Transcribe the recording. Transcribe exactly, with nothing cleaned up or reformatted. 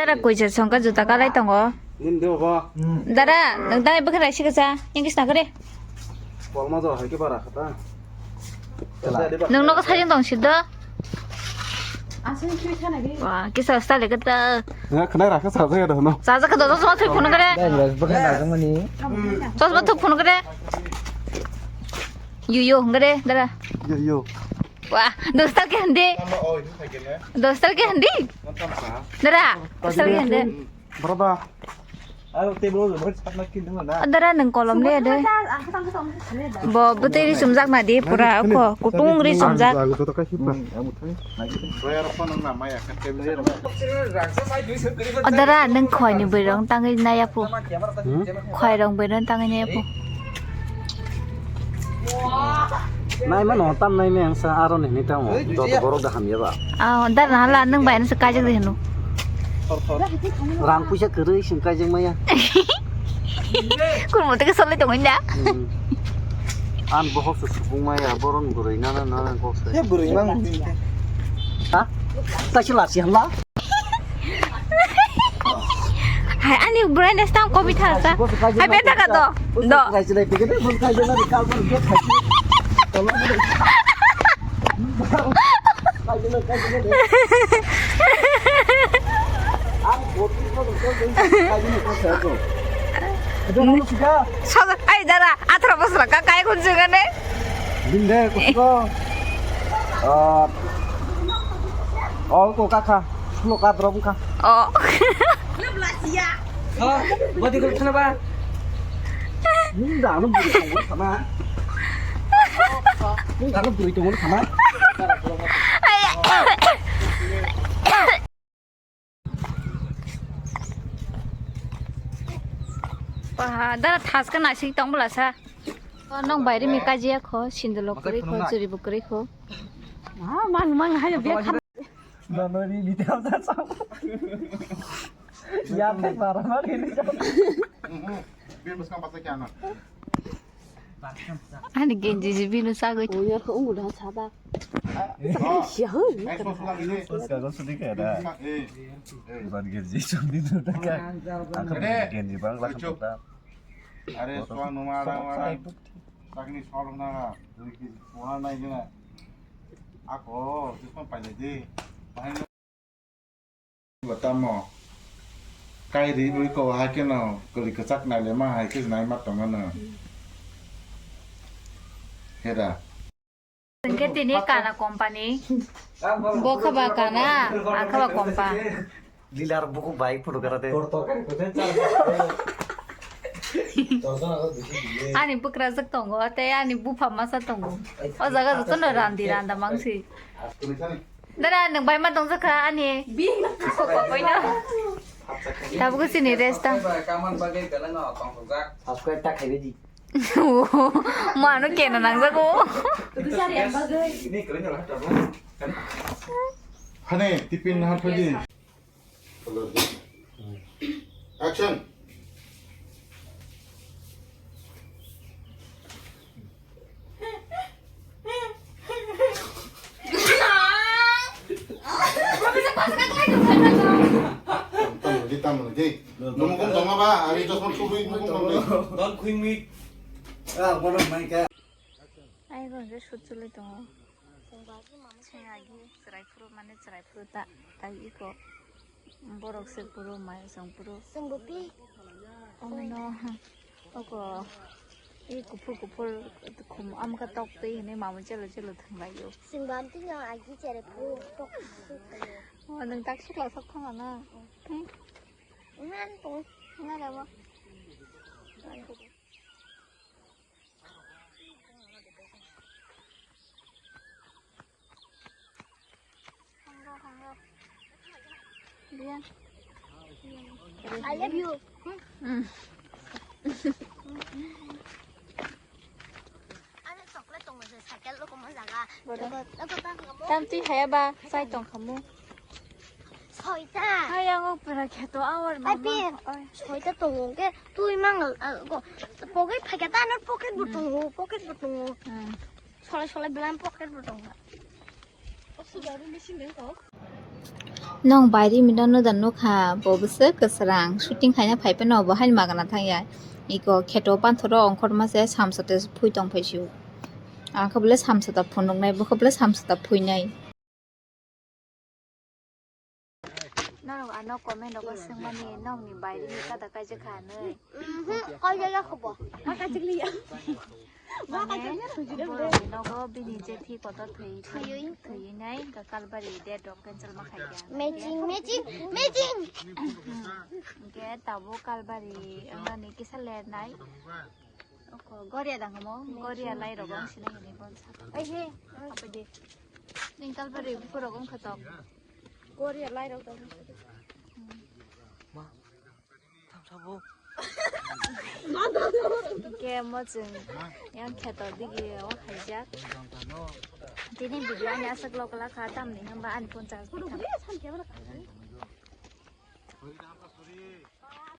Dara kuisa songka juta kalai tongo. Nin de obo. Dara, nang dai bwkha raisi kasa. English na kare. Kolma jo hai ke bara khata. Nang nogo sajeng tong sido. Asal chui sana ge. Wah, kisa style kata. Ya, khna rakha sa jaga dono. Sa jaga dono, chosma thuk phunu kare. Dai, bwkha na jangmani. Chosma thuk phunu kare. Yo, yo, hung kare, dara. Yo, yo. Wah, dostal ke hande. Dostal ke hande. Dara, dostal ke hande. Brother. Aro table lo bai sakna kin dong na. Dara nang kolom le de. Bo bwtwi ri sumjak na di pura ko kutung ri sumjak. Ang joto kai hipa. Ang thang. Royal phone nang na maya kan table. Dara nang khoi ni bai rong tangwi na ya pu. Khoi rong bai rong tangwi na ya pu. Naima no tam naima ang sa aro ni ni tamo. Joto borok da hamya ba. Ah, dar na hala nang bai na sa kajak de henu. Rang puisa kwrwi sing kajak maya. Kurmo teke solai tong inda. Hmm. An bohok se supung maya boron gurui nana nana kok se. He bwrwi mang. Ha? Taisi lasi hamla. Hai, ani brightness tang komi tha sa. Hai, beta ka do. Do. Soda, ai dara, atharo bosor ka kai kun jugane. Binde kusko. Ah, oh, ko kaka, lo ka drop ka. Oh. Ha, bodi ko khana ba. Nung da no bodi ko khana. Nung da no bodi ko khana. Wah, dara thaska naising tong bwla sa. O nong baire mi kajiya kho, sindolo kwrwi kho, churi bo kwrwi kho. Ah, mang mang hayo bia kha. Dono ri ni tau ta sa. Ya te para ma ri ni. Bin bwskang basa kya na. Ani genji ji binu sagwi. Oya ko ungu da saba. Siya hu. Uska ko sudi kaya da. Bukan genji sudi tu da ka. Aku genji bang lah kota. Are suang numa rang rang. Sakni sorong na. Dui ki suang na ina. Ako, sisma paile di. Bahai Tamo kai ri ui ko hai ke no kwrwi kwchak nai le ma hai ke nai ma tongo no. Hera. Hwnkhe tini kana company. Bo khe ba kana, ang khe ba kompa. Lilar buku bai photo kara de. Ani bwkrajwk tongo, tei ani bupha masa tongo. O jaga jotono randi randa mangsi. Dara, nwng bai ma tongjakha ani. Bini. Kok kok bai no. Tabuk sini rest ta. Kaman bagwi belai no tongthokjak. Subscribe ta khaibe di. Mano kena nangjago. Ini keren ya lah, tabuk. Hane, tipin na thodi. Action. Tamo di, tamo di. Numukum tongma ba, ari chosma thubui nukum tongma. Don khwingmik. Ah, bono maika. Ai go je sut chuli tongo. Chwng agi chwrai phuru mane chwrai phuru ta tai iko borok se phuru mai song phuru. Chwngbo pi. Omo no oko i kuphur kuphur khum amkha tok twi hinwi mamui chelo chelo thanglaio. Chwngbo amtwi no agi chere phuru tok. O nwng tak sikla sok thangla na. Ngan tong. Ngan abo. I love you. Ano chocolate tong se cycle lo komo jaga. Tam twi haya ba sai tong khamu. Soita. Hai, ang o pura kheto awar mama. Ai, pin. Oi. Soita tongo ke tui mang, ah, go. Pocket phai kata ano pocket bo tongo, pocket bo tongo. Hmm. Solai solai belam pocket bo tongo. O sugar machine deng ko. Nong bairi mino no da nukha, bo bwswk kwsrang, shooting khaina phai phano bo haino magana thangya. Iko kheto panthoro ongkhorma se samsa te phui tong phai sio. Ang khe bole samsa ta phunuknai, bo khe bole samsa ta phuinai. Norok ano comment rogo swngmani, nokni bairi ni kada kaijak kha hinwi. Mhm, kaijak ya kho bo. Mane, borokni nogo bini jethi kotor thwi, thwi, thwi nai, hwnkha Kalbari date rok cancel ma khaikha. Matching, matching, matching. Hwnkhe tabuk Kalbari wngmani kisa ler nai. Oko Goria dang mo, Goria lai rok ang sinai hini bon sa. Ai he, apa de? Ning Kalbari buku rok wngkha tok. Goria lai rok dang. Hwnkhe mo chwng yang kheto digi o khaijak. Tini video ani aswk lokla kha tamni hwnba ani phone charge.